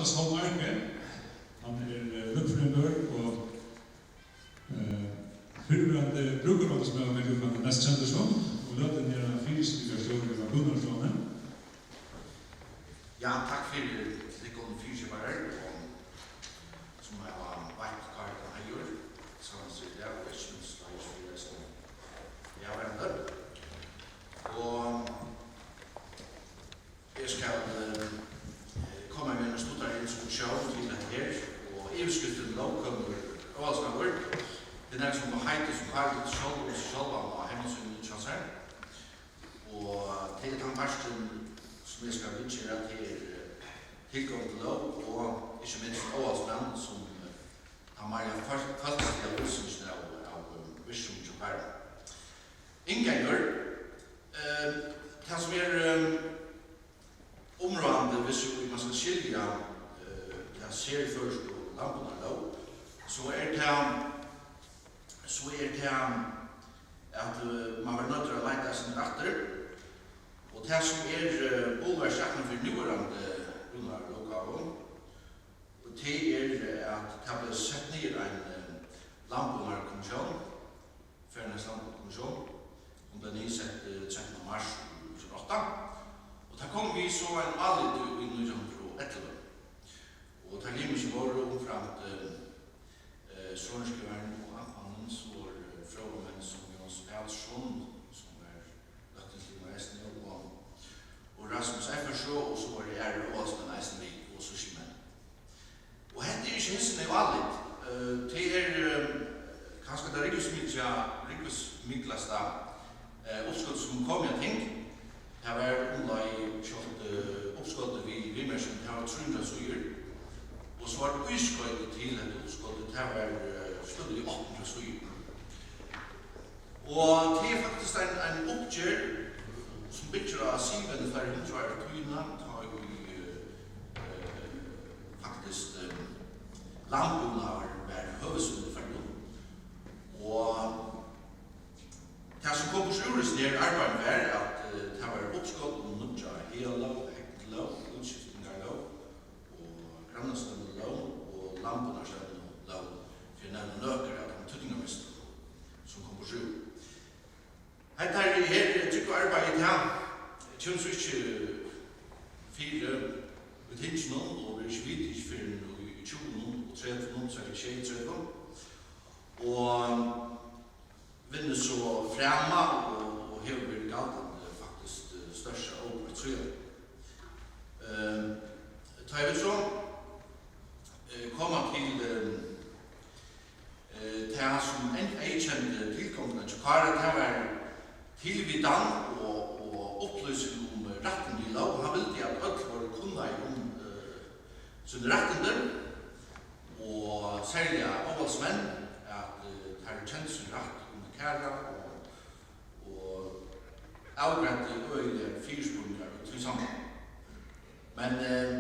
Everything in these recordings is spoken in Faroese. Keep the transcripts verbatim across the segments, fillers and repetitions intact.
Hans Holm Arke. Hann er, eh, løgfrøðingur og, eh, fyrrverandi brúkarombusmaður, men jú, hann er mest kendur sum, og løtuni er hann fyrisitingarstjóri á Búnaðarstovni. Ja, takk fyri til tykkum fyriskiparar, og sum hava veitt Kára tann heiður, saman við dag, og ikki minst Lars fyri eisini. Ja, verandi. Og eg skal, eh, koma við einum stuttari introduktión til hetta her, og yvirskriftin Lógkønur Óðalsmaður. Tað er nakað sum heitir, sum Kári heldur sjálvur um seg sjálvan á heimasíðuni hjá sær. Og tað er tann parturin, sum eg skal viðgera, tað er, eh, tilgongd til lóg og ikki minst óðalsmenn, sum, eh, tann meira fólk-, fólksliga lýsingin av, av, eh, virksemið hjá Kára. Inngangur, eh, tað sum er, eh, umráðandi, hvis jú, man skal skilja, eh, ta serføroysku landbúnaðarlóg, so er tað, so er tað, at, eh, man verður noyddur at leita eitt sindur aftur, og tað sum er, eh, bolverkið aftan fyri núverandi búnaðarlóggávu, og tað er, at tað bleiv sett niður ein, eh, landbúnaðarkommissión, Færøernes Landbrugskommission, hon bleiv niðursett, eh, trettanda mars nítjan hundrað og átta, og tað kom við so ein áliti í nítjan hundrað og ellivu. Og teir limir, sum vóru umframt, eh, eh, sorinskrivarin og amtmannin, so vóru, eh, fróðir menn sum Jónas Patursson, sum var løgtingslimur eisini, og, og Rasmus Eyffertsjø, og so vóru aðrir óðalsmenn eisini við, og sýslumenn. Og hetta er ikki hissini álit. Eh, tað er, eh, kanska tað rúgvusmikla-, rúgvusmiklasta, eh, uppskot, sum kom á ting. Tað var umleið, sjálvt, eh, uppskotið við viðmerkingum, tað var trý hundrað síður. Og so var ískoytið til hetta uppskotið, tað var, eh, støðugt í átta hundrað síður. Og tað er faktiskt ein, ein uppgerð, sum byggir á siðvenju fleiri hundrað ára tíðina, tá ið, eh, eh, faktiskt, eh, landbúnaður var høvuðsvinna í Føroyum. Og tað, sum kom burtur úr hesum her arbeiðinum, var, at, eh, tað var uppskot um nýggja hagalóg, hegnlóg, útskiftingarlóg, og grannastevnulóg og landbúnaðarstevnulóg, fyri at nevna nøkur av teimum týdningarmestu, sum kom burtur úr. Hetta her, her drúgva arbeiðið, tað kemur so ikki fyri í tinginum og verður ikki viðtikið fyrr enn í tjúgunum og tretivunum, so er tað sjeyogtretivu. Og vinnur so frama og, og hevur verið galdandi faktiskt, eh, stórt sett óbroytt síðan. Ehm, tá ið vit so, eh, koma til, ehm, eh, tað, sum ein-, eyðkendi tilgongdina hjá Kára, tað var tilvitan og, og upplýsing um rættindi í lóg. Hann vildi, at øll vóru kunnað um, eh, síni rættindi, og serliga óðalsmenn, at, eh, teir kendu sín rætt undir Kára og, og avgreiddi øgiligar fyrispurningar í tí sambandi. Men, eh,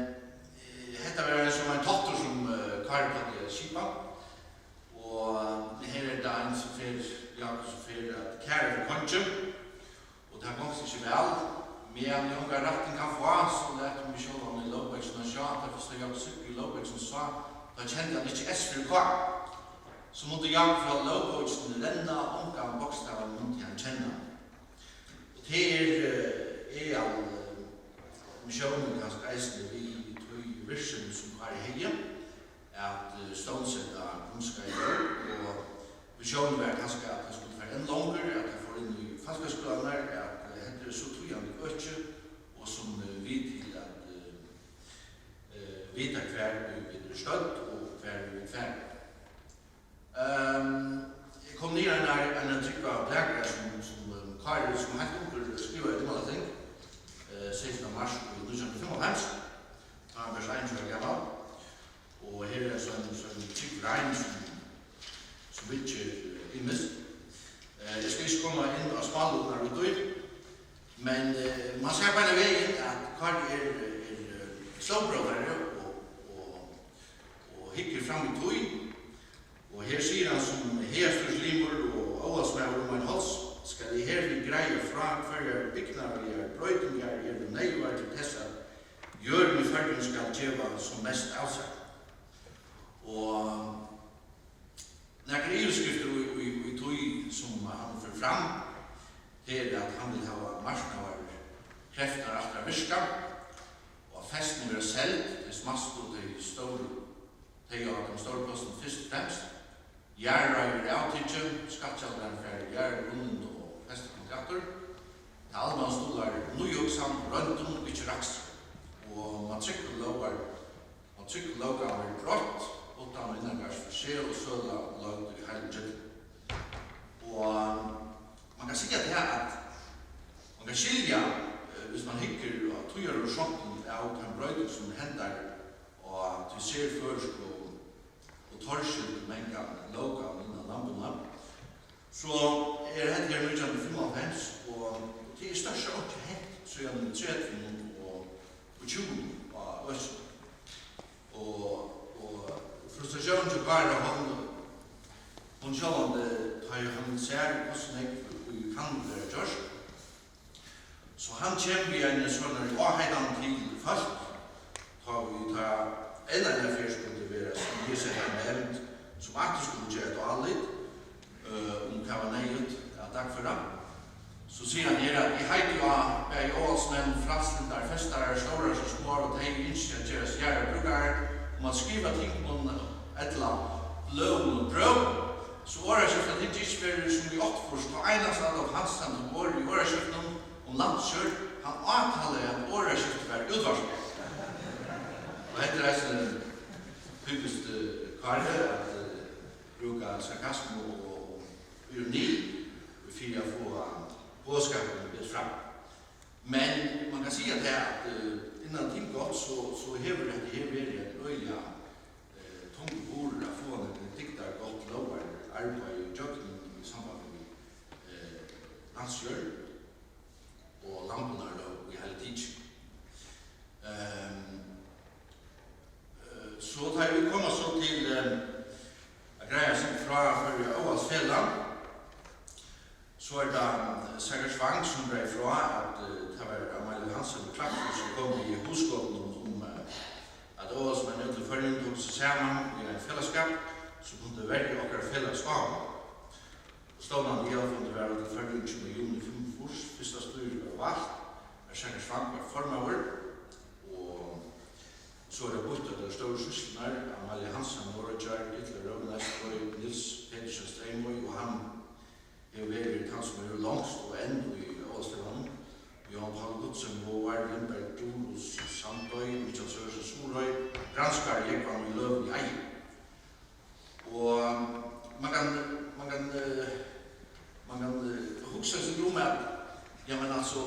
eh, hetta var sum ein táttur, sum, eh, Kári plagdi at skipa, og her er tað ein, sum fer, Jákup, sum fer at Kára fyri kongi. Og tað gongst ikki væl, meðan eg ongan rættin kann fáa, so læt meg sjálvan í lógbókina sjá. Tað fyrsta Jákup Sigby í lógbókini sá, tá kendi hann ikki S fyri K. So mátti Jákup frá lógbókini renna, ongan bókstav mundi hann kenna. Og tað er, eh, er al, eh, missiónin kanska eisini við tí virksemi, sum Kári hevði, at, eh, stovnseta grundskeiðið, og visjónin var kanska, at tað skuldi fara enn longur, at tað fór inn í fólkaskúlarnar, at, eh, hetta er so týðandi øki, og sum, eh, við til at, eh, eh, vita, hvar vit eru stødd og hvar vit fara. Ehm, eg kom niður á eina, eina drúgva blaðgrein, sum, sum, eh, Kári, sum heilt ungur, skrivaði í Dimmalætting, eh, sekstan mars í nítjan hundrað og fimmoghálvfems, tá hann bert einogtjúgu ára gamal. Og her er so ein, so ein tjúkk grein, sum, sum viðger, eh, ymiskt. Eh, eg skal ikki koma inn á smálutirnar út í, men, eh, man sær beinan vegin, at Kári er, er, eh, stórbróðari og, og, og hyggur fram í tíð. Og her sigur hann: "Sum hagastýrislimur og óðalsmaður um ein háls skal eg hervið greiða frá, hvørjar bygdarligar broytingar eru neyðugar til tess, at jørðin í Føroyum Føroyum skal geva sum mest av sær. Og nakrar yvirskriftir í, í, í tí, sum hann fer fram, tað er, at hann vil hava marknaðarkreftirnar aftur at virka, og at festini verða seld, tey smæstu og tey stóru, tey á teimum stóru plássum fyrst og fremst. Jarðareign verður avtikin, skattgjaldararnir fara í jarðagrunnin og festikontraktir. Tað almenna stuðlar nýhugsan og royndum, ikki rakstri. Og matrikkullógar, matrikkullóggávan verður broytt, uttan- og innangarðs fyri seg og søla loyvd í heilum gyllinum. Og, um, man kann siga tað, at man kann skilja, eh, hvis man hyggur á tíðarhorisontin av teimum broytingum, sum henda á tí serføroysku og torskildu mangan lóggávan innan landbúnað, so er hetta her nítjan hundrað og fimmoghálvfems, og, og tað er stórt sett einki hent síðan í tretivunum og, og tjúgunum á økinum. Og, og frustratiónin hjá Kára, hon, hon sjálvandi, tá ið hann sær, hvussu nógv ið kann vera gjørt, so hann kemur við eini sovorðnari áheitan til fólk, tá ið tað enn eina ferð skuldi vera, sum eg seti, nevnd, sum aftur skuldi gera eitt álit, eh, um tað var neyðugt at dagføra. So sigur hann her, at: "Eg heiti á bæði óðalsmenn, frælslyndar festarar, stórar sum smáar, og tey, ið ynskja at gerast jarðarbrúkarar, um at skriva tingmonnum ella bløðunum brøv, so orðaskiftatingið ikki verður sum í áttaogfýrs, tá einans Adolf Hansen tók orðið í orðaskiftinum um landsjørð, hann átalaði, at orðaskiftið var útvarpað." Og hetta er eisini typiskt, eh, Kári, at, eh, brúka sarkasmu og, og ironi fyri at fáa boðskapin betur fram. Men man kann siga tað, at, eh, innan Tinggold, so, so hevur hetta her verið ein øgiliga, eh, tungur burður at fáa nakað dygdargott lógararbeiði ígjøgnum í samband við, eh, landsjørð og landbúnaðarlóg í heila tikið. Ehm, eh, so tá vit koma so til, eh, at greiða seg frá Føroya Óðalsfelag, so er tað, eh, Serge Wang, sum greiðir frá, at, eh, tað var Amalie Hansen í Klaksvík, sum kom við hugskotinum um, eh, at óðalsmenn úti í Føroyum tóku seg saman í ein felagsskap, sum kundi verja okkara felags áhuga. Og stovnandi aðalfundur var hildin í Føroyum tjúgunda juni fimmogfýrs. Fyrsta stýri var valt, har Serge Wang var formaður, og so er tað býtt á tær stóru sýslurnar, Amalie Hansen, Norðoyggjar, Ditlev Røvnes, Nils Petersen, Streymoy, og hann hevur verið tann, sum hevur longst og enn í Óðalsfelagnum, Jóhan Paul Gottsen, Vágar, Lindberg, Dulus, Sandoy, Mikkjal Sørensen, Suðuroy, granskari Jógvan í Løðum í Eiði. Og man kann, man kann, eh, man kann, eh, hugsa seg um, at, ja, men altso,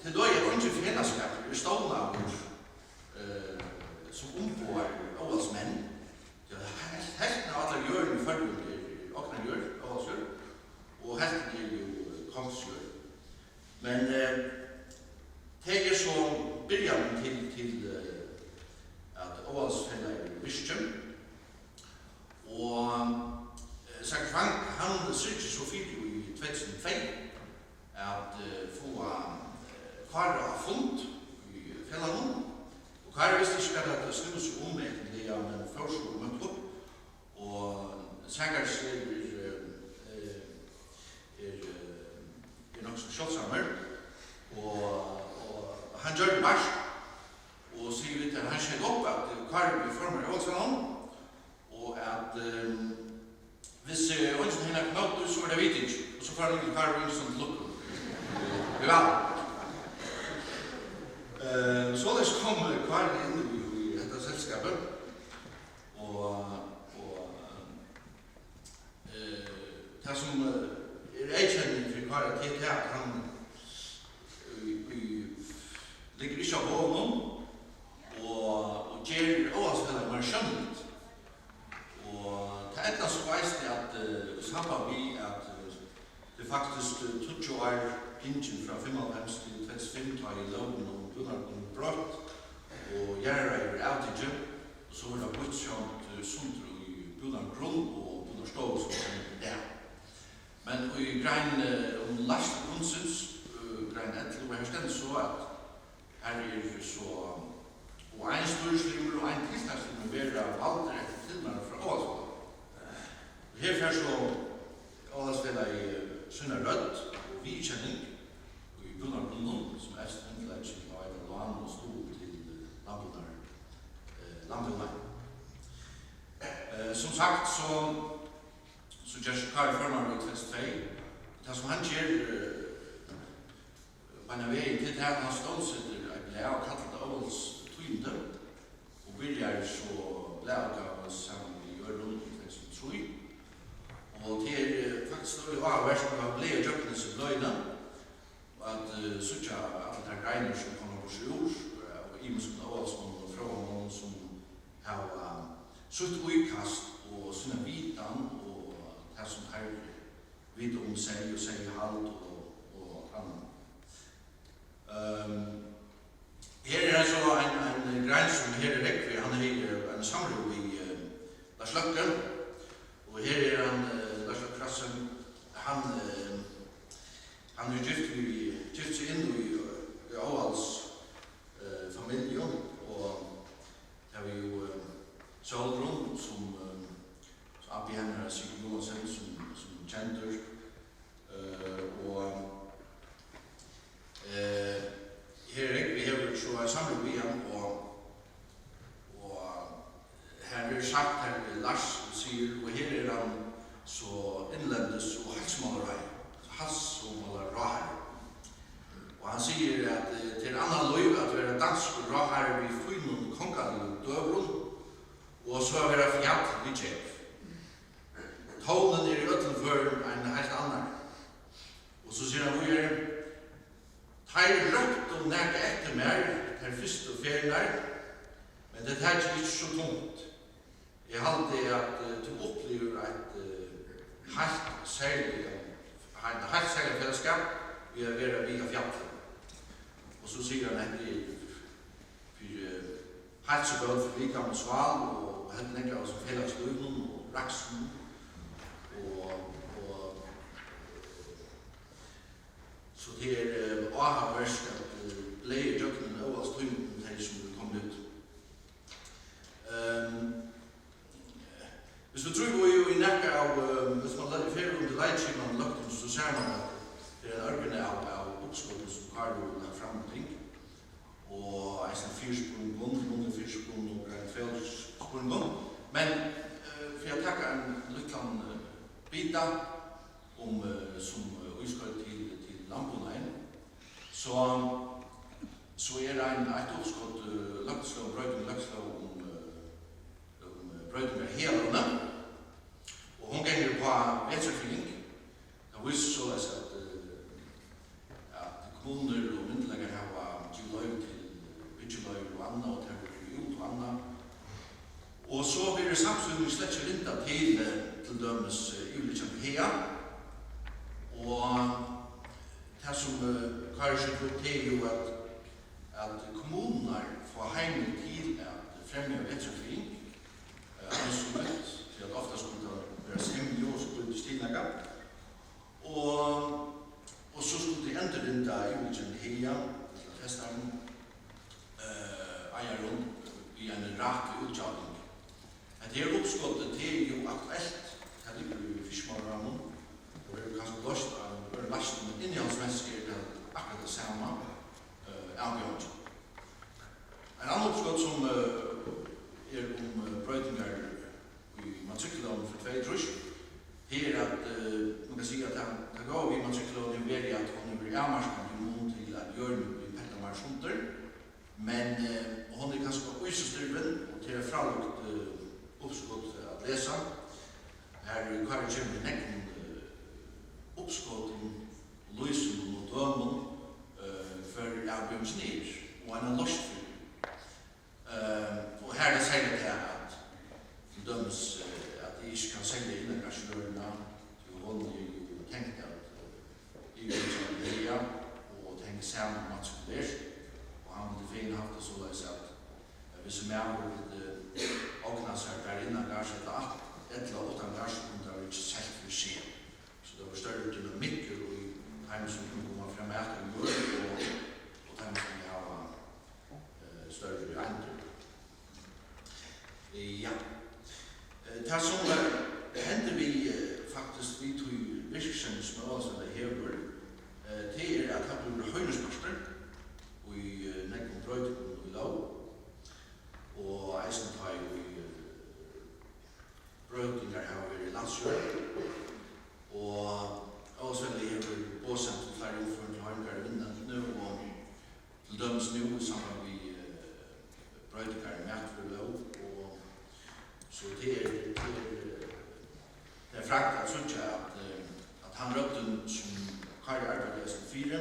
tað er eingin felagsskapur er stovnaður, eh, sum umboðar óðalsmenn. Ja, hel-, helvtin av allari jørðini í Føroyum er, er ognarjørð, óðalsjørð, og helvtin er jú, eh, kongsjørð. Men, eh, tað er so byrjanin til, til, eh, at Óðalsfelagið er virkið. Og, eh, Serge Wang, hann syrgir so fyri í tvey túsund og tvey, at, eh, fáa, eh, Kára á fund í felagnum. Og Kári visti ikki, hvat tað snúði seg um, men fór so og møtti upp. Og Serge er, eh, er, eh, er nokk so sjáldsamur, og, og hann gjørdi vart og sigur við tær, hann skeyt upp, at, eh, Kári bleiv formaður í Óðalsfelagnum, og at, eh, hvis, eh, eingin hevði nakað ímóti, so var tað viðtikið, og so fór hann til Kára Vingsund til lukku. Vel. Eh, soleiðis kom, eh, Kári inn í, í hetta selskapið. Og, og, eh, tað sum, eh, er eyðkenning fyri Kára, tað er tað, at hann, eh, í, í, liggur ikki á vágum og, og ger Óðalsfelagið meira sjónligt. Og tað eydnaðist so eisini at, eh, í samband við at, eh, tað er faktiskt, eh, tíggju ár gingin frá fimmoghálvfems til tvey túsund og fimm, tá ið lógin um búnaðargrunn broytt og jarðareign verður avtikin, og so verður tað býtt sjónligt, eh, sundur í búnaðargrunn og búnaðarstovu, sum tað er í dag. Men í grein, eh, um leiðslu grunnsins, eh, grein ellivu, har stendur so, at har er so, Og ein stýrislimur og ein tiltakslimur verða valdir eftir tilmælum frá Óðalsfelagnum. Og her fær so Óðalsfelagið sína rødd og viðurkenning í búnaðargrunninum, sum evst myndugleikin til at veita lán og stuðul til, eh, landbúnaðar, eh, landbúnaðin. Eh, sum sagt, so, so gerst Kári formaður í tvey túsund og tvey. Tað, sum hann ger, eh, beinan vegin, tað er tað, at hann stovnsetir eitt blað og kallar tað Óðalstíðindi, og byrjar so blaðútgávu saman við øðrum í tvey túsund og trý. Og tað er, eh, faktiskt øgiliga áhugavert at hava blaðað ígjøgnum hesi bløðini, og at, eh, síggja allar tær greinar, sum koma burtur úr, eh, og ymiskum óðalsmonnum og fróðarmonnum, sum hava sítt íkast og sína vitan og tað, sum teir vita um seyð og seyðahald og, og annað. Ehm, her er so ein, ein grein, sum her er Rógvi, hann hevði, eh, eina samrøðu við, eh, Lars Løkke, og her er hann, eh, Lars Løkke Rasmussen, hann, eh, hann hevur gift við, gift seg inn í, í Óðals, eh, familju, og har er jú, eh, Sólrun, sum, eh, sum abbi hennara, Sigurður Joensen, sum, sum kendur. Eh, og, eh, her er Rógvi hevur so ein samrøðu við hann, og, og har verður sagt, har Lars sigur, og her er hann so innlendis- og heilsumálaráðharri, heilsumálaráðharri. Og hann sigur, at, eh, tað er annað lív at vera danskur ráðharri við fínum kongaligum døgurðum, og so at vera fjall við keyp. Tónin er í øllum førum ein heilt annar. Og so sigur hann víðari: Teir róptu nakað eftir mær tær fyrstu ferðirnar, men tað taki eg ikki so tungt. Eg haldi, at, eh, tú upplivir eitt, eh, heilt serliga, ein heilt serligan felagsskap við at vera við á fjalli. Og so sigur hann, at hetta er fyri, eh, heilsugóð fyri likam og sál, og, og heldur nógv av hesum felagslívinum og rakstrunum. Og, og, so tað er, eh, áhugavert at, eh, blaða ígjøgnum Óðalstíðindini, tey sum eru komin út. Ehm, Hvis vit trýsta í, í nakað av, eh, hvis man le-, fer undir leikskipan løgtings, so sær man, at tað er ein ørgrynna av, av uppskotum, sum Kári hevur lagt fram um ting, og eisini fyrispurningum, munnligum fyrispurningum og grein tvey spurningum. Men, eh, fyri at taka ein lítlan, eh, bita um, eh, sum, eh, ískoyt til, til landbúnaðin, so, so er ein, eitt uppskot, eh, løgtingslóg, broyting í løgtingslóg um, eh, um, eh, broytingar í hagalógini, og hon gongur upp á vetrarfriðing. Tað vísir soleiðis, at, eh, at kommunur og myndugleikar hava givið loyvi til, eh, byggiloyvir og annað, og tað verður út og annað. Og so verður samstundis slett ikki rindað til, eh, til dømis, eh, yvirliggjandi haga. Og tað, sum, eh, Kári skjýtur upp, tað er jú, at at kommunurnar fáa heimild til at fremja vetrarfriðing, eh, eins og eitt, tí at ofta skuldi tað vera semja, og so blívur tað ikki til nakað. Og, og so skuldi endurrinda yvirliggjandi haga, ella festarum, eh, eigarum, við eini rakri útgjalding. Hetta her uppskotið, tað er jú aktuelt. Tað liggur í fiskimálaráðnum og verður kanska loyst av einum øðrum loysni, men innihaldsmessigt er tað akkurát tað sama, eh, avbjóðingin. Ein annar uppskot sum, eh, er um, eh, broytingar í matrikkulógini frá tveyogtrýss, her er at, eh, man kann siga, at tað, tað góða við matrikkulógini hevur verið, at hon hevur verið avmarkandi í mun til, at jørðin er blivin pettað meira sundur. Men, eh, hon er kanska ísastirvin, og tað er eitt frálíkt, eh, uppskot at lesa. Har Kári kemur við nógvum, eh, uppskotum, lýsingum og dømum, eh, hvør avbjóðingin er, og eina loysn fyri. Eh, og har er tað serliga tað, at til dømis, eh, at eg ikki kann selja innangarðsjørðina, tí hon er jú tenkt at, eh, yvirgeva haga, og tað hevur sama matrikul, og hann vildi fegin havt tað soleiðis, at, at hvis maður vildi ogna sær har innangarðs ella at-, ella uttangarðs, kundi tað verið selt fyri seg. So tað var størri dynamikkur í teimum, sum kunnu koma framat um jørð, og, og teimum, sum hava, eh, størri eindir. Har er matvørulóg, og so tað er, tað er, eh, tað er fragt at síggja, at, eh, at tann røddin, sum Kári arbeiddi eisini fyri,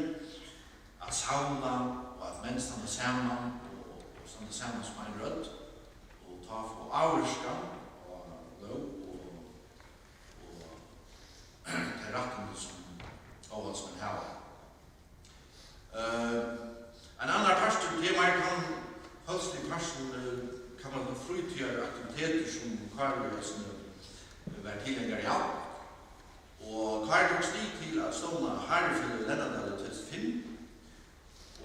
at savna og at menn standa saman og, og standa saman sum ein rødd, og tá fáa ávirkan á lóg og, og tey rættindi, sum óðalsmenn hava. Eh, ein annar partur, tað er meir tann følsusligi parturin, eh, kann man siga, frítíðaraktivitetir, sum Kári eisini var tilhengari av. Og Kári tók stig til at stovna Harefeløg í Leyndardali í tvey túsund og fimm.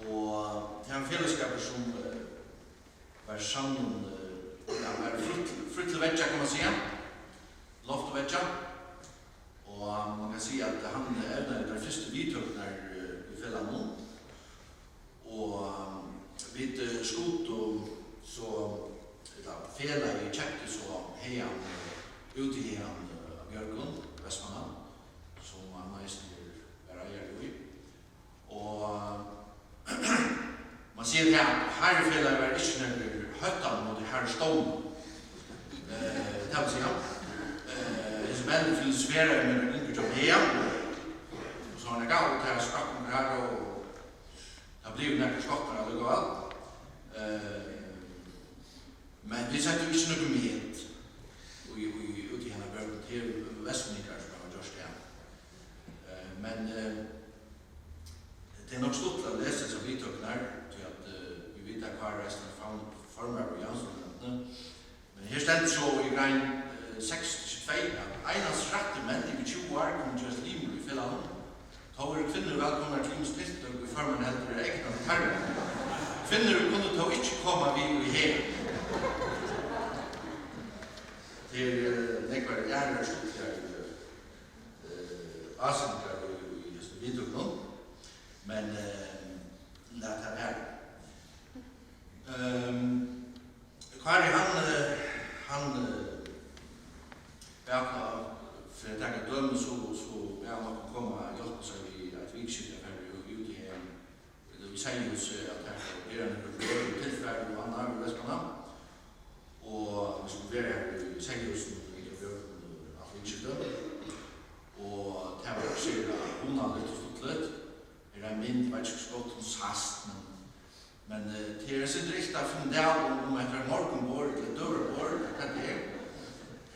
Og tað er ein felagsskapur, sum, eh, var sannum, eh, ja, var frítt, frítt til veggjar, kann man siga. Loft og veggjar. Og man kann siga, at hann evnaði tær fyrstu viðtøkurnar, eh, í felagnum. Og, eh, vit, eh, skutu so, ella felagið keypti so hagan, eh, Útihagan, eh, á Bjørgum, Vestmanna, sum hann eisini var eigari í. Og man sigur tað, at Harefelagið var ikki nøkur hóttan móti Harestovnum. Eh, tað vil siga, eh, hesir menn filosoferaðu, men ein yngur gjøgnum hagan, og so var nakað, og tað sprakk um har, og tað blivu nakrir skotnar allíkavæl. Eh, men vit settu ikki nøkur met í, í, út í hana bjørn, tað er vestmanningar, sum hava gjørt tað. Eh, men, eh, tað er nokk stuttligt at lesa hesar viðtøkurnar, tí at, eh, vit vita, Kári eisini var form-, formaður í Javnstøðunevndini. Men her stendur so í grein, eh, seks til tvey, at einans rættir menn yvir tjúgu ár kunnu gerast limir í felagnum. Tó eru kvinnur vælkomnar til ymisk tiltøk, ið formaðurin heldur er egnað til teirra. Kvinnur kunnu tó ikki koma við í her. Tað eru, eh, nógvar aðrar stuttligar, eh, eh, ásetingar í, í hesum viðtøkunum, men, eh, lat tað vera. Ehm, Kári, hann, eh, hann, eh, bað okkum, fyri at taka eitt dømi, so, so bað hann okkum koma at hjálpa sær við eitt vikuskifti at fara í, út í hagan. Vit, vit segði jú so, at her er ein nøkur bløð og tilfar og annað við Vestmanna. Og vit skuldu vera her í Seyðahúsinum í Bjørgum alt vikuskiftið. Og tað var sera hugnaligt og stuttligt. Her er ein mynd, veit ikki, hvussu gott hon sæst, men, men, eh, tað er eitt sindur ilt at finna av, um, um hetta er morgunborð ella døgurðaborð, ella hvat tað er.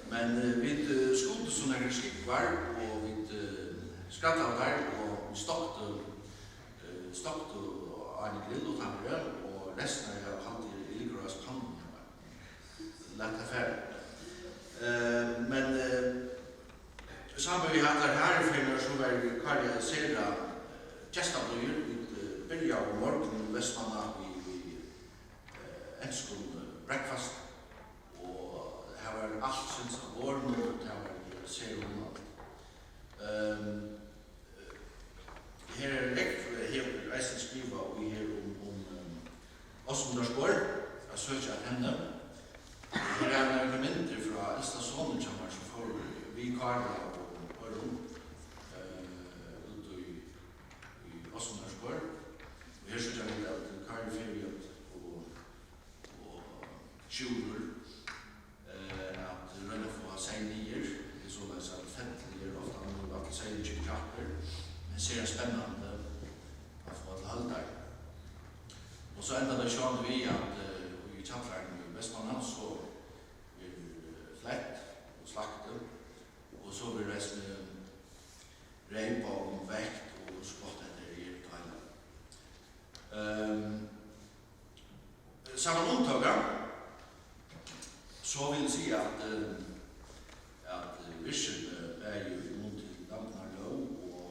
Men, eh, vit, eh, skutu so nakrar skógvar, og vit, eh, skræddaðu teir, og vit stoktu, eh, stoktu á ein grill uttanfyri, og restina av haldi er liggur á pannuni hjá mær. Lat tað fara. Eh, men, eh, saman við allar Harefeløgini, so var Kári sera, eh, gestablíður. Vit, eh, byrjaðu morgunin í Vestmanna við, við, eh, enskum, eh, breakfast, og har var alskyns av borðum, og tað var, eh, sera hugnaligt. Ehm, Her er nógv, eh, hevur eisini skrivað í her um, um, um Osmundarspor, at søkja at henni. Her eru nakrar myndir frá elsta soninum hjá mær, sum fór við Kára og øðrum, eh, út í, í Osmundarspor. Og her síggja vit, at Kári fer við at, og, og Sjúrður, eh, at royna at fáa seyð niður. Tað er soleiðis, at fellið er ofta nú, at seyðurin kemur aftur, men sera spennandi at fáa til høldar. Og so endar tað sjálvandi við, at, eh, í kjallaranum í Vestmanna, so verður, eh, flett og slaktað, og so verður eisini reypað um vekt og hvussu gott hetta er, er tað heila. Ehm, Samanumtøka, so vil eg siga, at, eh, at, eh, virksemið, bæði í mun til landbúnaðarlóg og,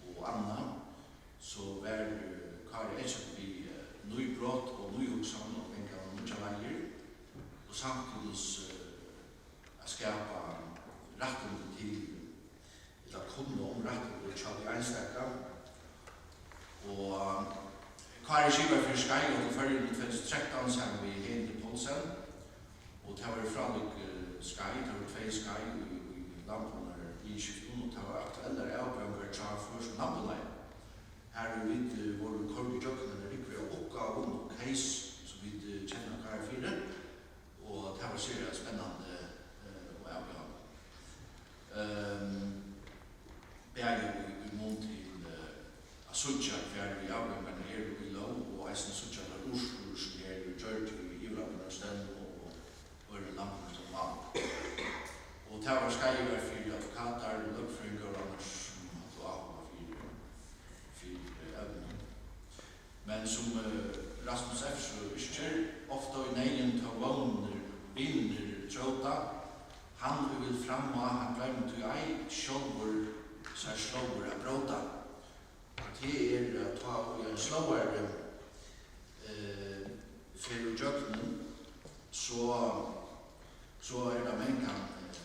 og annað, so var, eh, Kári Ejseth við, eh, nýbrot og nýhugsan og ganga nýggjar leiðir, og samtíðis, eh, at skapa rættindi til ella kunna um rættindi hjá tí einstaka. Og Kári skipaði fyri skeið í Føroyum í tvey túsund og trettan saman við Heðni Poulsen, og tað var frálík, eh, skeið, tað vóru tvey skeið í, í landbúnaðarviðurskiftum, og tað var aktuellar avbjóðingar hjá føroyskum landbúnaði. Har vit, eh, vóru koyrd ígjøgnum eina rúgvu av uppgávum og case, sum vit, eh, kenna Kára Vinirnir tróta, hann ið vil fram á, hann gloymir tí ei sjálvur sær slóður at bróta. Og tað er, at tá ið ein slóðari, eh, fer úr gjøgnum, so, so er tað mangan, eh,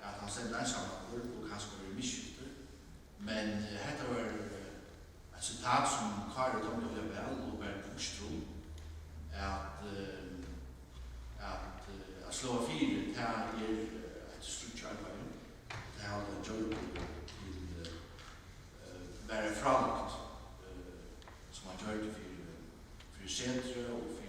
at hann stendur einsamallur og kanska verður misskiltur. Men, eh, hetta var, eh, eitt sitat, sum Kári dámdi øgiliga væl og var burtur um, at, eh, at, eh, at sláa fyri, tað er, eh, eitt stríggjaarbeiði. Tað hevur hann gjørt til, eh, eh, bara frálíkt, eh, sum hann gjørdi fyri, fyri Setrið og